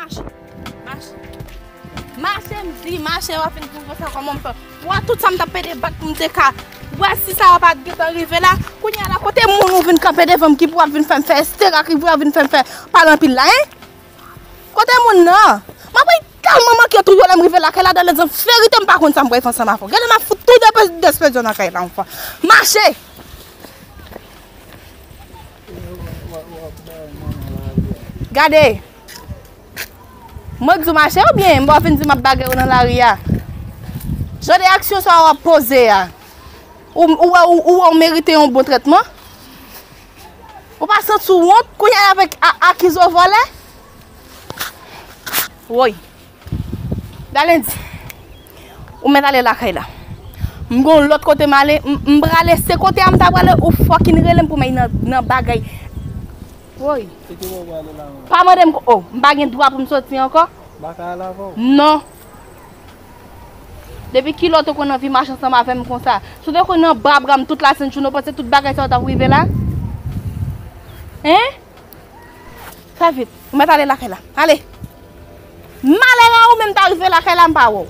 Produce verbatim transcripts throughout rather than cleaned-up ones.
Mache. Mache. Mache, m di, mache, w ap vin pou konsa kòman m fè. Wè tout sa m t ap pede bat pou m te ka. Wè si sa a pa t gentan rive la, kounye a la, kote moun ou vin kanpe devan m ki pou ap vin fè m fè estera, ki pou ap vin fè m fè pale anpil la, en? Kote moun nan? M ap ri tèlman manke tou yo lè m rive lakay la, Dalens, an verite, m pa konn sa m pral fè ansanm avè w. Gade, m ap fout tou de despedyon nan kay la yon fwa. Mache! Gade! Mwen k di w mache oubyen m pa w vin di m ap bagay ou nan lari a? Jan de aksyon sa w ap poze a, ou ou wè ou ou wè w merite yon bon trètman? Ou pa santi w wont kounye a avèk a- akize w vòlè? Woy. Dalendi. Ou mèt ale lakay la. M gon lòt kote m ale, m m prale, se kote a m ta prale, ou fucking rele m pou m al nan nan bagay. Woy. Se ki bò w prale la menm? Pa mande m ko- oh, m pa gen dwa pou m soti ankò? M pa ka ale avè w? Non. Depi kilè w te konn anvi mache ansanm avè m konsa? Si w te konn anba bra m tout lasent jounen, w panse tout bagay sa yo t ap rive la? Hein? Fè vit. Ou mèt ale lakay la. Ale. Malè a ou menm ta rive lakay la, m pa wè w.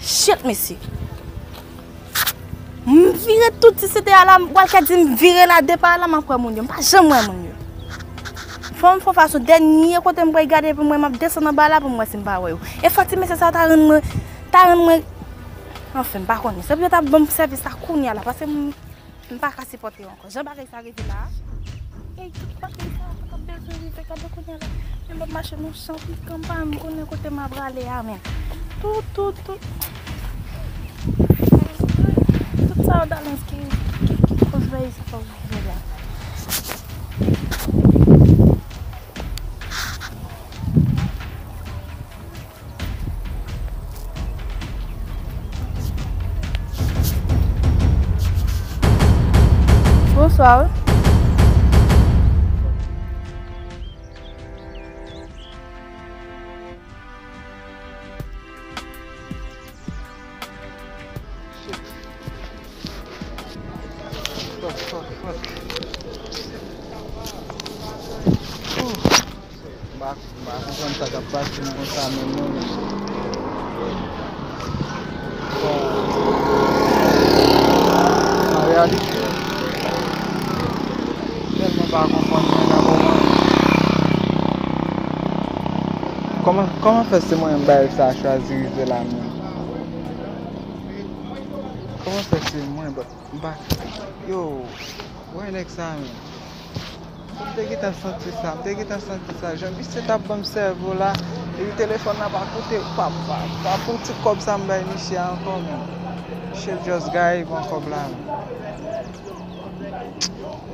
Shit, mesye. M vire tout ti sete a la, m pral ka di m vire la depa la, m ap wè moun yo. M pa janm wè moun yo. Fò m fè fason dènye kote m pral gade pou m wè, m ap desann anba la pou m wè si m pa wè yo. E fò ti mesye sa yo ta rann mwen, ta rann mwen, anfen, m pa konnen. Se pou yo ta ban m sèvis la kounye a la, paske m M pa ka sipòte yo ankò. Jan bagay sa rive la a. Ey, tout bagay sa a pa t ap bezwen rive. Gade kounye a la. Men m ap mache nan chan pikan pa m konnen kote m ap prale a, men. Tout, tout, tout. Tout sa yo Dalens ki, ki, ki koz bagay sa ap rive la. Bonswa wi. Shit. Fuck, fuck, fuck. Ooh. M pa, m pa konprann sa k ap pase m konsa menm non, mesye. Bon. An reyalite, m tèlman pa konprann mwen nan moman. Kòman, kòman fè se mwen menm bagay sa a chwazi rive la menm? Kòman fè se mwen, but M pa, yo, wè nèg sa menm. M te gentan santi sa, m te gentan santi sa. Jan misye t ap ban m sèvo la, epi telefòn nan pa koute, pa, pa, pa pou ti kòb sa m bay misye a ankò menm. Misye just gaye pran kòb la menm.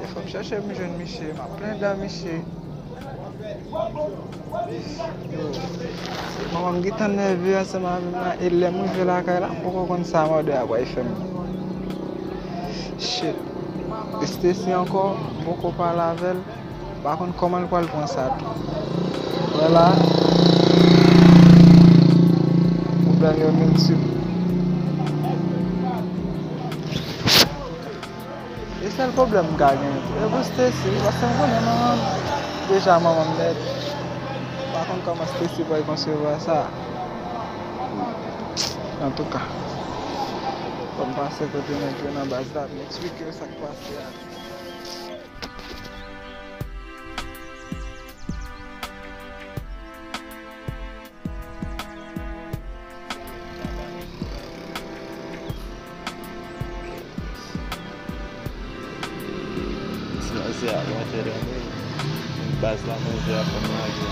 E fò m chèche m jwenn misye, m ap plenn dan misye. Yo, manman m gentan nève ansanm avè m la, e lè m rive lakay la, m poko konn sa mòde a pral fè m. Shit. E Stacy ankò, m poko pale avè l, m pa konn kòman l pral pran sa tou. Wè la, pwoblèm yo miltip. E sèl pwoblèm m ka gen, e pou Stacy, paske m konnen manman m, deja manman m nèt. M pa konn kòman Stacy pral konsevwa sa. Antouka, fò m pase kote nèg yo nan baz la, m eksplike yo sa k pase a. Ti manzè a mwen te renmen. Baz la manje a fè m lage.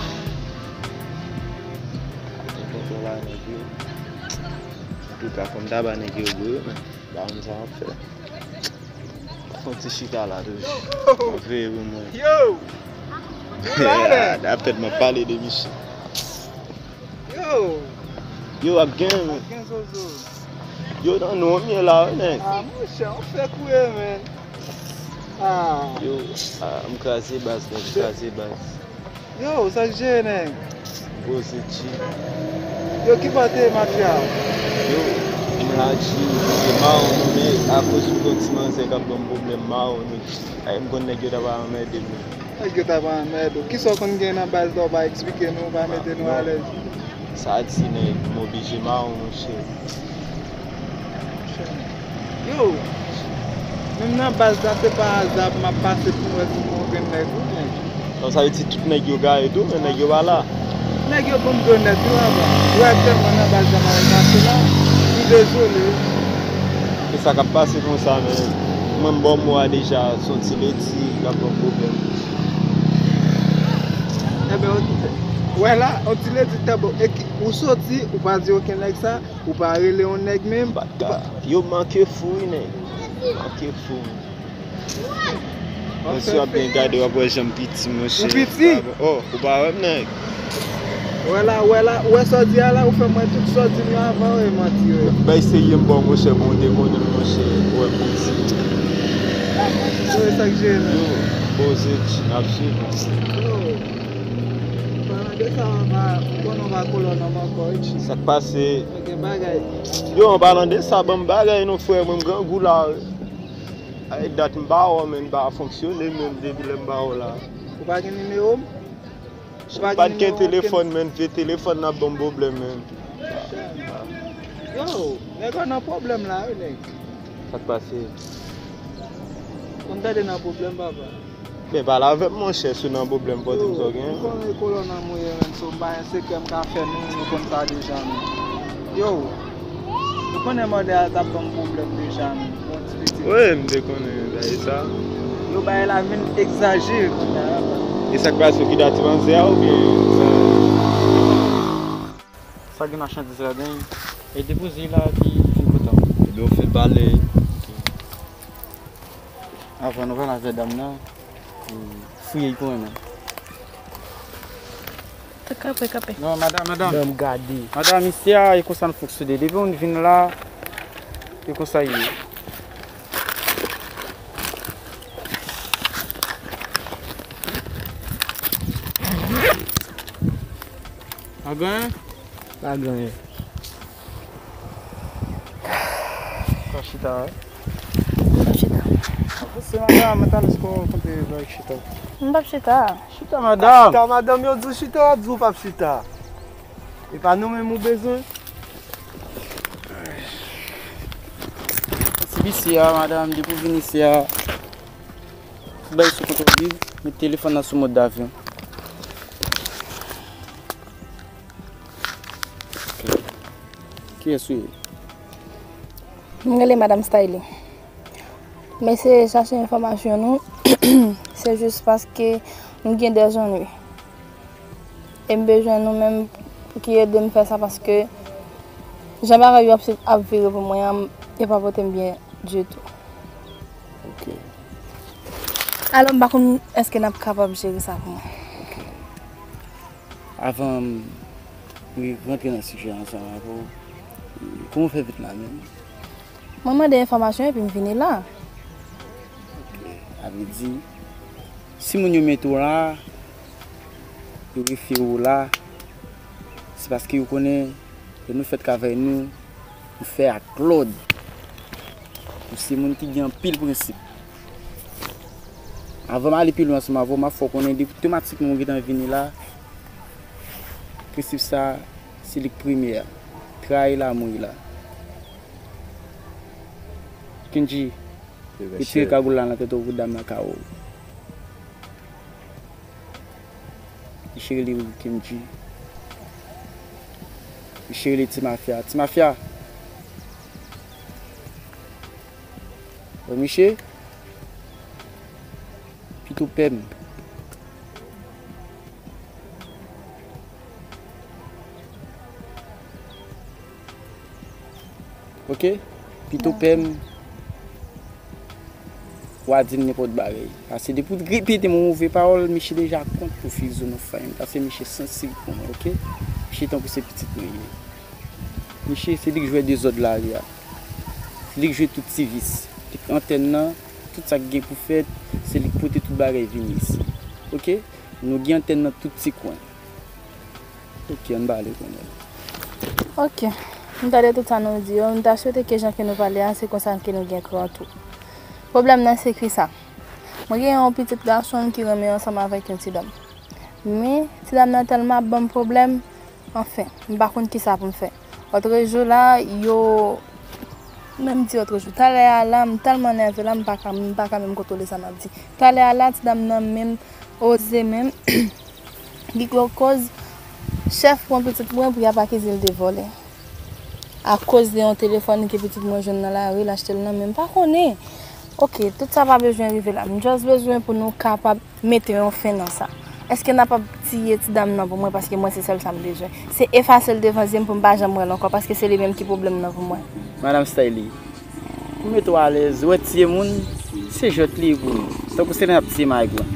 Mwen kontan ba nèg yo. Antouka, fò m ta ba nèg yo gwo, men m pa konn sa m ap fè. Fò ti chita la toujou. Ap veye pou mwen. Yo! Dapèt m ap pale de misye. Yo! Yo, ap gen. Ap gen zozo. Yo, nan nou m ye la, wi, nèg. Ah, monchè, ou fè koure, men. Ah. Yo, ah, m kraze baz, nèg, m kraze baz. Yo, sa k jere, nèg? Poze G. Yo, ki bò te ye, mafya? Yo, m la G, se mawon nou ye, akoz m gon ti manzè k ap ban m pwoblèm mawon nou G. Ay, m konn nèg yo ta va anmède m. Nèg yo ta pran anmède w. Kisa w konn gen nan baz la w pa eksplike nou, w pa mete nou alèz? Sa di nèg, m oblije mawon, monchè. Yo, menm nan baz la, se pa aza m ap pase pou m wè si m wè yon grenn nèg ou nèg. Non, sa vle di tout nèg yo gaye tou, men nèg yo pa la. Nèg yo bon m do nèt wi papa. Ou wè aktyèlman nan baz la m al pase la, m dezole. E sa k ap pase konsa, men mwen m ba w mo a deja, se yon ti leti k ap ban m pwoblèm. Enben, ou wè la, yon ti leti k ap ban w. E ki, ou soti, ou pa di okenn nèg sa, ou pa rele yon nèg menm. Ou pa, yo manke fou wi nèg. Manke fou. Mwen si w ap byen gade w ap wè jan m piti monchè. Ou piti? Oh, ou pa wè m nèg. Wè la, wè la, ou wè sa w di a la, ou fè m wè tout sa w di m yo avan w e manti yo ye. Bay serye m ba w monchè, bon w te konnen m monchè, ou wè m piti. Yo, e sa k jere nou? Yo, poze tchi, n ap swiv. Yo, palan de sa, w pa, ou konnen w pa kolòn nan m ankò wi tchi. Sa k pase? Gen bagay. Yo, an palan de sa, ban m bagay non frè, mwen m grangou la. Ay dat m pa wè w, men m pa fonksyone menm depi lè m pa wè w la. Ou pa gen nimewo m? Ou pa gen nimewo m? M pa t gen telefòn, men vye telefòn nan ap ban m pwoblèm, men. Yo, nèg la nan pwoblèm la, wi, nèg. Sa k pase? Konn tande nan pwoblèm, papa. Men pale avè m monchè, si w nan pwoblèm, pote m sa w gen. Ou konnen kolòn nan mouye menm, so m pa gen sekrè m ka fè nou, nou konn sa deja menm. Yo, ou konnen mòde a t ap ban m pwoblèm deja menm, bon ti pitit. Wi, m te konnen bagay sa. Yo bagay la vin egzajere kounye a la. E sa k pase, w kite a ti manzè a oubyen? Sa gen machandiz ladan l, e depoze la epi vin kontan. Ebyen w fè l pale. Avan nou pale avè dam nan, fouye l pou mwen menm. Kanpe, kanpe. Non, madanm, madanm. Ban m gade. Madanm, isi a, e konsa nou fonksyone. Depi moun vin la, e konsa l ye. Pa gen anyen? Pa gen anyen. Ka chita wi. M p ap chita. Avanse madanm, mwen ta lès kò w konte bay chita. M p ap chita. Chita madanm. Chita madanm, yo di w chita, w ap di w p ap chita. E pa nou menm ou bezwen. Soti isi a madanm, depi w vin isi a, tout bagay sou kontwòl li, met telefòn nan sou mòd avyon. Kiyès ou ye? M rele Madanm Stylie. M eseye chache enfòmasyon nou, se jis paske m gen dèzannwi. E m bezwen nou menm pou ki ede m fè sa paske jan bagay yo ap, ap vire pou mwen an, yo pa pote m byen ditou. Ok. Alò, m pa konn èske n ap kapab jere sa pou mwen. Avan m rantre nan sijè ansanm avè w, kòman w fè vin la menm? Mwen mande enfòmasyon epi m vini la. Ok, sa vle di, si moun yo mete w la, yo refere w la, se paske yo konnen lè nou fè travay nou, nou fè ak lòd. Nou se moun ki gen anpil prensip. Avan m ale pi lwen ansanm avè w, m ap fè w konnen depi otomatikman ou gentan vini la, prensip sa, se li k premye a. Trayi lanmou la. Kendji, retire kagoul la nan tèt ou pou dam nan ka wè w. Misye rele Kendji. Misye rele Ti Mafya. Ti Mafya! Wè misye? Pito pè m. Ok? Pito pè m, w a di m nenpòt bagay. Paske depi w repete m yon move pawòl, misye deja kont pou fizo nou fay m. Paske misye sansib pou mwen, ok? Misye tankou se pitit mwen li ye. Misye se li k jwè dezòd lari a. Se li k jwe tout ti vis. Li k antèn nan, tout sa k gen pou fèt, se li k pote tout bagay vini isi. Ok? Nou gen antèn nan tout ti kwen. Ok, ann pale kounye a. Ok. M tande tout sa nou di yo. M ta swete ke jan ke nou pale a, se konsa ke nou gen kran tou. Pwoblèm nan se ki sa. Mwen gen yon pitit gason ki renmen ansanm avèk yon ti dam. Men, ti dam nan tèlman ap ban m pwoblèm, anfen, m pa konn kisa pou m fè. Lòtrejou la, yo, menm di lòtrejou, talè a la, m tèlman nève la, m pa ka, m pa ka menm kontwole sa m ap di. Talè a la, ti dam nan menm oze menm, li gen koz, chèf pran pitit mwen pou y ap akize l de vòlè. Akoz de yon telefòn ke pitit mwen jwenn nan lari, l achte l nan men m pa konnen. Oke, tout sa pa bezwen rive la. M just bezwen pou nou kapab mete yon fen nan sa. Èske n ap ap tiye ti dam nan pou mwen paske mwen se sèl sa m bezwen? Se efase l devan zye m pou m pa janm wè l ankò paske se li menm ki pwoblèm nan pou mwen. Madam Stylie, pou mete w alèz, wè tiye moun, se jwèt li ye pou nou. Tankou se lè n ap tiye Maigre.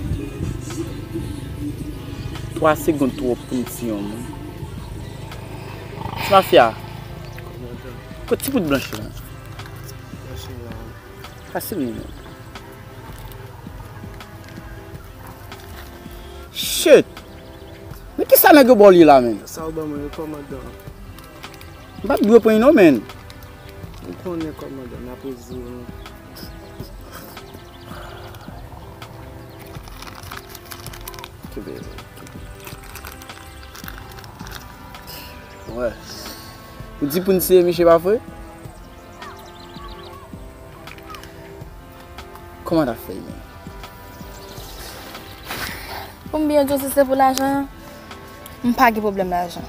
Twa segonn twòp pou n tiye yon moun. Ti mafya, kot ti bout blanch la? Pase l mwen. Shit! Men kisa nèg yo ba w li la, men? Sa w ban mwen, wi, kòmandan. M pa t dwe pran li non, men. Ou konnen, kòmandan, n ap reziye nou. Kenbe, kenbe. Wè. Ou di pou n tiye misye, pa vre? Kòman n ap fè, men? Pou m byen di w, si se pou lajan an, m pa gen pwoblèm lajan.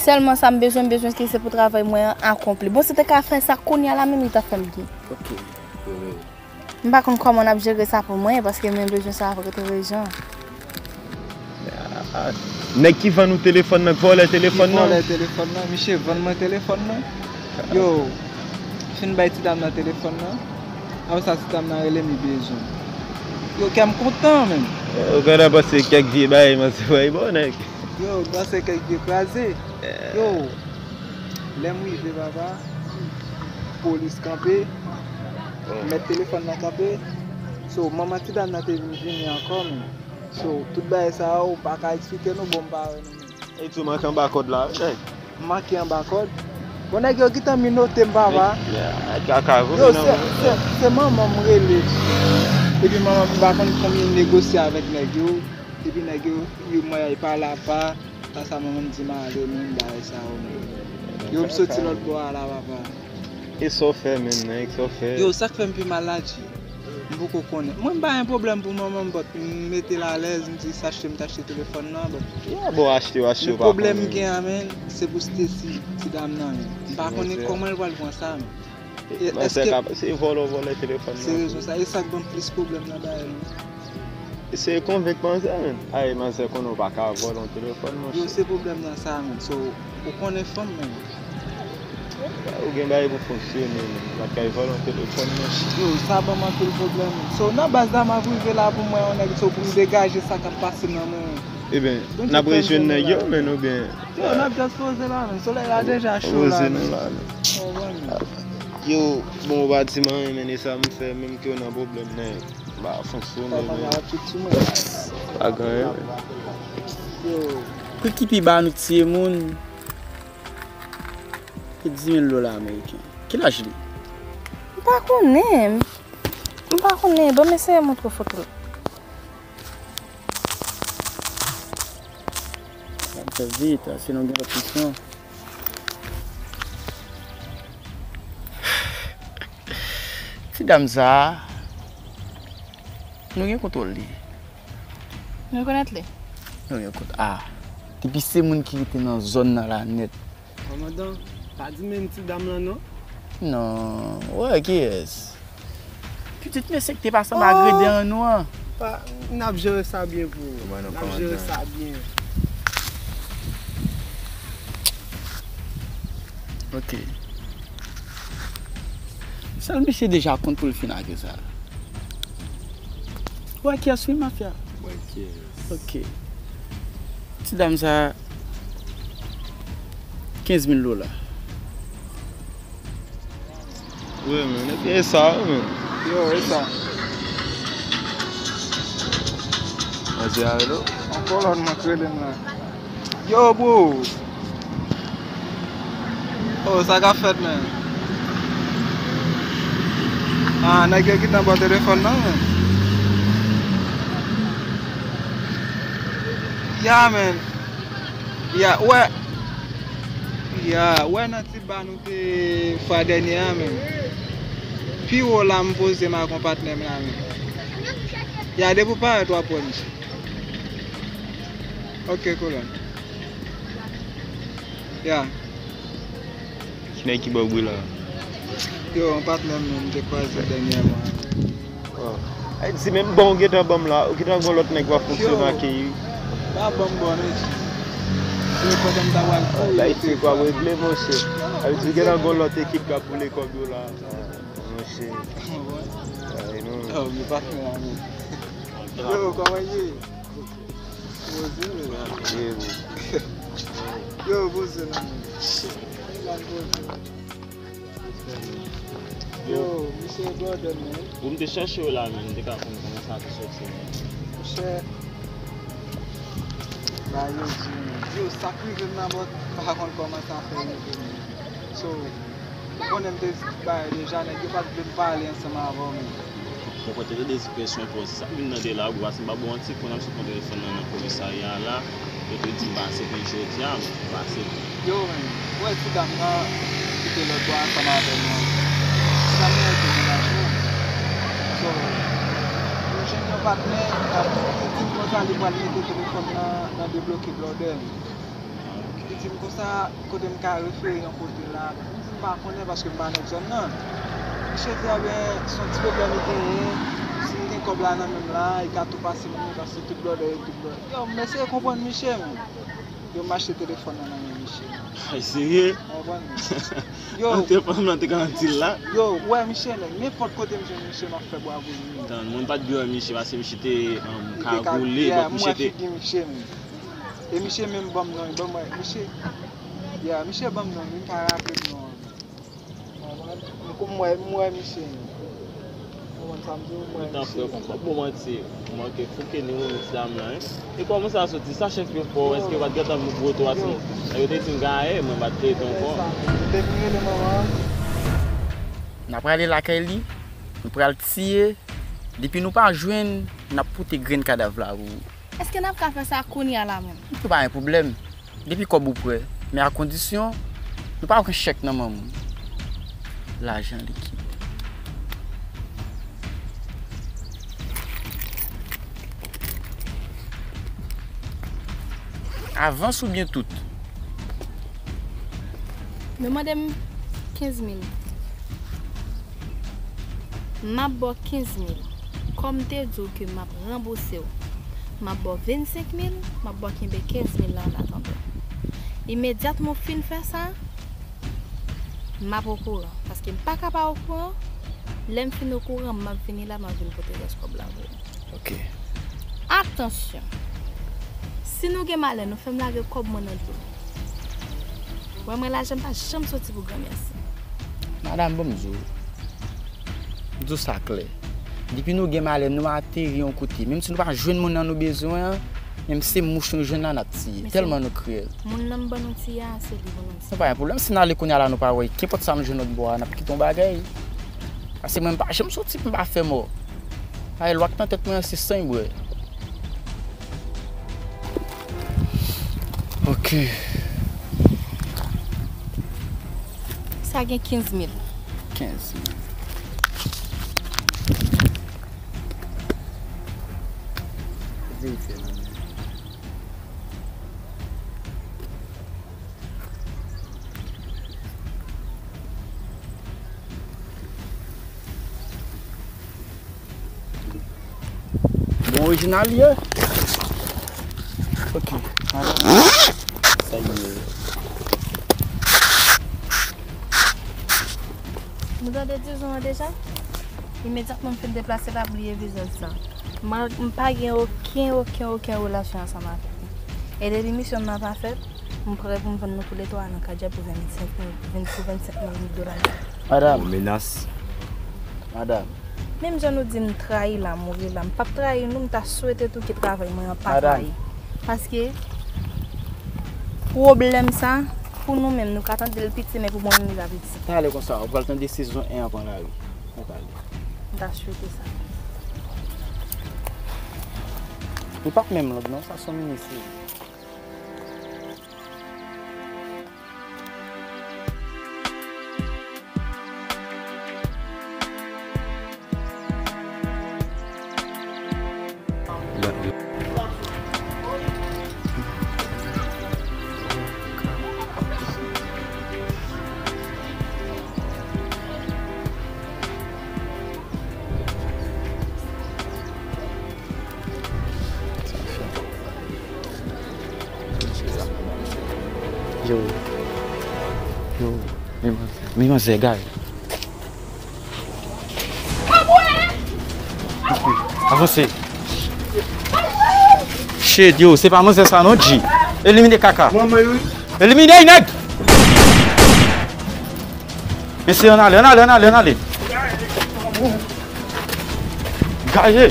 Sèlman sa m bezwen, m bezwen ke se pou travay mwen an akonpli. Bon, si te ka fè sa kounye a la menm, li t ap fè m byen. Ok. M pa konn kòman n ap jere sa pou mwen, paske mwen bezwen sa avèk rejan. Ah, nèg ki vann ou telefòn nan, k vòlè telefòn nan. Ki vòlè telefòn nan, misye vann mwen telefòn nan. Yo, fin bay ti dam nan telefòn nan. Apre sa, ti dam nan rele m, li bezwen. Yo, kè m kontan, menm. Ou gentan panse kèk vye bagay, manzè bay bò, nèg. Yo, m panse kèk vye kraze. Yo, lè m rive, papa, polis kanpe, mèt telefòn nan kanpe. So, manman ti dam nan te vin vini ankò, menm. So, tout bagay sa yo, ou pa ka eksplike nou, bon, m pa wè nou menm. E tou manke anba kòd la, wi, nèg. M manke anba kòd. Bon, nèg yo gentan menote m, papa. Yo, se, se, se manman m rele. Epi manman m pa konn konbyen m negosye avèk nèg yo. Epi nèg yo, yo mwen pa la pa. Sa, sa manman m di m ale, menm bagay sa yo, menm. Yo, m soti lòt bò a la, papa. E sa w fè menm nan, e sa w fè? Yo, sa k fè m pi mal la, G? M poko konnen. Mwen, m pa gen pwoblèm pou manman m, but m mete l alèz, m di s achte m t achte telefòn nan, but. Ya, bon, achte w achte w pa konnen. Men pwoblèm m gen an, men, se pou Stacy, ti dam nan, men. M pa konnen kòman l pral pran sa, men. E, èske se vòlè w vòlè telefòn nan? Se rezon sa, e sa k ban m plis pwoblèm nan bagay, men. Eseye konvenk manzè, menm. Ay, manzè konnen w pa ka vòlè yon telefòn, monchè. Yo, se pwoblèm nan sa, menm. So, ou konnen fanm, menm. Ou gen bagay pou fonksyone, menm. Ou pa t kay vòlè yon telefòn, monchè. Yo, sa ban m anpil pwoblèm, menm. So, nan baz la, m ap rive la pou m wè yon nèg, so, pou m degaje sa k ap pase nan mwen. Ebyen, n ap rejwenn nèg yo, menm, oubyen? Yo, n ap just poze la, menm. Solèy la deja cho la, menm. Poze nou la, menm. Yo, bon, ou pa di m anyen, menm, e sa m fè, menm ke w nan pwoblèm, nèg. M pa fonksyone, men. Pa gen anyen, men. Yo. Pri ki pi ba nou tiye moun, se dis mil dola ameriken. Ki laj li? M pa konnen. M pa konnen. Ban m eseye montre w foto l. Sa m fè vit, sinon gen lòt kesyon. Ti dam sa a, nou gen kontwòl li. Nou rekonèt li? Nou gen kont-, ah. Depi se moun ki rete nan zòn nan la nèt. Kòmandan, pa di menm ti dam lan non. Non, wè kiyès? Pitit mesye ki te pase anba grede an nou an. Pa, n ap jere sa byen pou ou. N ap jere sa byen. Ok. Sèl misye deja konn pou l fin ak yo sa. Wè kiyès wi, mafya. Wè kiyès. Ok. Ti dam sa, kenz mil dola. Wi, men, epi e sa, wi, men. Yo, e sa. Mwen di a rele w. Yon kolòn mwen k rele m la. Yo, bro. Oh, sa k ap fèt, men? Ah, nèg yo gentan bò telefòn nan, men. Ya, men. Ya, wè. Ya, wè nan ti ba nou te fwa dènye a, men. Pi wo la, m poze m ak yon patnè m la, men. Ya, depi w parèt, w ap wè misye. Ok, kolòn. Ya. Ki nèg ki ba w bri la? Yo, yon patnè m, m te kwaze dènyèman. Oh. Ay, di menm bon, ou gentan ban m la, ou gentan gon lòt nèg w ap fonksyone ak li. Pa ban m bon, non. Se pandan m ta pral kouri. Ay, se kwa regle, monchè. Ay, di gentan gon lòt ekip k ap boule kòb yo la. Monchè. Ay, non. Oh, m pa fè la, non. Yo, kòman ye? Poze, men. Ye, wi. Yo, poze la, men. Yo, misye brother, men. Ou m te chèche w la, men, m te ka konn kòman sa te soti, men. Monchè, ba yo di, men. Yo, sa k rive m nan, but m pa konn kòman sa fè rive m. So, ou konnen m te bay deja, nèg yo pa t vle m pale ansanm avè w, men. Mwen konn te tande ti presyon pou sa k vin nan de la, ou pa si m pa bon antik, konn ap sot nan telefòn nan, nan komisarya a la, yo te di m pa aksepte jodi a, men m pa aksepte. Yo, men, ou wè ti dam nan ki te lòt bò ansanm avè m nan. Ti dam nan te mennaj mwen. So, mwen jwenn yon patnè k ap di m konsa li pral mete telefòn nan, nan debloke blòdè m. Li di m konsa, kote m ka refere yon kote la. M di m pa konnen paske m pa nèg zòn nan. Misye di, ebyen, se yon ti pwoblèm li genyen. Si m gen kòb la nan men m la, li ka tou pase m li, paske tout blòdè yo, tout blòdè. Yo, m eseye konprann misye, men. Yo, m achte telefòn nan nan men misye. Ay, serye? Ou konprann? Yo. An telefòn nan te ka antil la? Yo, ou wè misye, nèg. Nenpòt kote m jwenn misye, m ap fè bwa pou li. Tann, mwen pa t byen wè misye, paske misye te, um, kagoule, yeah, donk misye te. M wè figi misye, men. E misye menm ban m non, ban m wè, misye, ya, misye ban m non, m pa raple m non. Ou konprann? M wè, m wè misye. Ou konprann sa m di w, m wè misye. Ou tan frè, konprann. Bon manti, ou manke fouke ni ou ti dam lan, hein. E kòman sa soti? Sa chèf yo fè w, èske yo pa t gentan moute woto a, si yo te di m gaye, mwen pa t te ret ankò. Yo te vin rele manman an. N a prale lakay li, nou pral tiye, depi nou pa jwenn, n ap pote grenn kadav la pou ou. Èske n ap ka fè sa kounye a la menm? Se pa yon pwoblèm. Depi kòb ou prè, men a kondisyon nou pa pran chèk nan men moun. Lajan likid. Avans oubyen tout? Yo mande m kenz mil. M ap ba w kenz mil. Kòm m te di w ke m ap ranbouse w, m ap ba w vennsenk mil, m ap ba w kenbe kenz mil la an atandan. Imedyatman w fin fè sa, m ap okouran. Paske m pa ka pa okouran. Lè m fin okouran, m ap vini la, m ap vin pote rès kòb la pou ou. Ok. Atansyon! Si nou gen malè, nou fè m lage kòb mwen nan dlo. Wè mwen lajan m pa janm soti pou granmèsi. Madanm, ban m di w. M di w sa klè. Depi nou gen malè, nou ateri yon kote. Menm si nou pa jwenn moun nan nou bezwen an, menm se mouch nou jwenn la, n ap tiye. Tèlman nou kriyèl. Moun nan m ban nou tiye a, se li ban nou tiye. Se pa yon pwoblèm. Si n ale kounye a la, nou pa wè, kenpòt sa m jwenn lòt bò a, n ap kite yon bagay. Paske mwen, m pa janm soti pou m pa fè mò. Ay, lwa k nan tèt mwen an, se san m bwè. Ok. Sa gen kenz mil. Kenz mil. Di m fè nan men. Bon, orijinal ye. Ok. Sa ye. Nou tande dizon an deja? Imedyatman m fin deplase la, bliye vizaj sa. M, m pa gen okenn, okenn, okenn relasyon ansanm avèk li. E depi misyon nan pa fèt, m prè pou m vann nou toulètwa nan kadjè pou vennsenk mil, pou vennsenk mil dola. Madam. Yon menas. Madam. Menm jan nou di m trayi la, mouri la, m p ap trayi nou, m ta swete tou ke travay mwen an pa trayi. Paske pwoblèm sa, pou nou menm, nou ka tande l piti, men pou bon nou li pa piti. Talè konsa, ou pral tande sezon en an pran lari. Ann ale. M ta swete sa. Li p ap menm long non, sa se yon mini seri. Yo. Yo. Men manzè, men manzè, gay. Avanse. Shit, yo, se pa manzè sa non, G. Elimine kaka. Elimine nèg. Mesye, ann ale, ann ale, ann ale, ann ale. Gaye.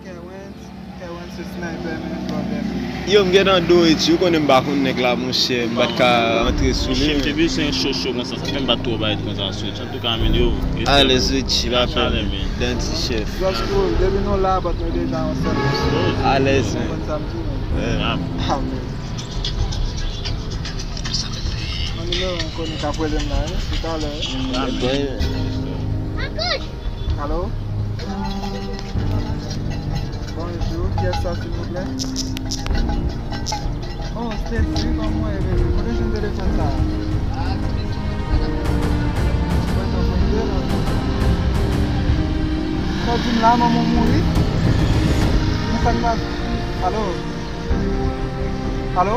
Kerwens, Kerwens se sniper, man, brother. Yo, m gentan do eti, ou konnen m pa konn nèg la, monchè, m pa t ka antre sou li. Monchè, m te bezwen cho cho konsa, sa fè m pa t twò bay konsa sou eti. Antouka, men yo, respè. Alèz eti, pa pè. Chalè, men. Danti chèf. Just cool, depi nou la, but nou deja yon sèl. Alèz, men. Konn sa m di, men. Yeah. Ah, men. Yon nimewo enkonni k ap rele m la, wi, toutalè, wi. Alo? Bonjou, kiyès sa, silvouplè? Oh, Stacy, kòman w ye, baby? Kote w jwenn telefòn sa a? Mwen te ofri l la. Sa w di m la, manman w mouri? Men sa k pase? Alo? Alo?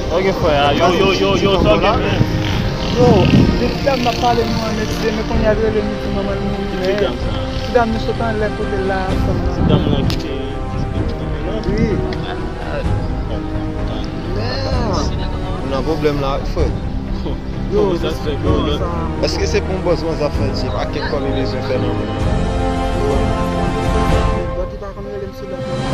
Sa w gen frè a? Yo, yo, yo, yo, sa w gen frè? Yo, de ti dam n ap pale nou an, mesye, men kounye a l rele nou di manman l mouri, men ti dam nou sot anlè kote l la ansanm nan. Ti dam nan ki te... Wi. Mèd! Nou nan pwoblèm la, wi, frè. Yo, sa se bon, sa. Èske se pou yon bòs manzè ap fè l, se pa kèk kòb li bezwen fè nan men l? Dòt li pa konn rele m sou lòt non.